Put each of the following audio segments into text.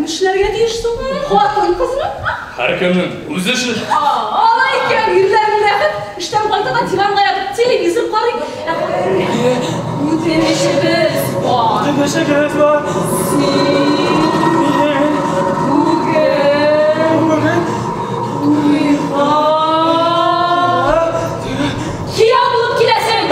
эшләргә тиеш соң? Хатын-кызмы? Һәркемнең үз эше. Алай икән, ирләрнең рәхәт. Эштән кайта да диванга ятып телевизор карый. Ә үтенечебез бар. Үтенечебез бар. Син бүген туйга кияү булып киләсең.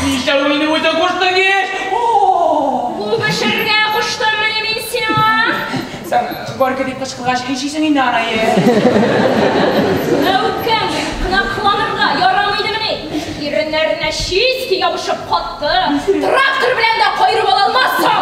Нишләү мине үзе куштың ич? Үбешергә куштыммыни мин сиңа? Син горько дип кычкыргач, нишлисең инде анайы? Әүкәң дип кына кыланырга ярамый идемени? Иреннәренә чиски ябышып катты. Трактор белән дә каерып ала алмассың.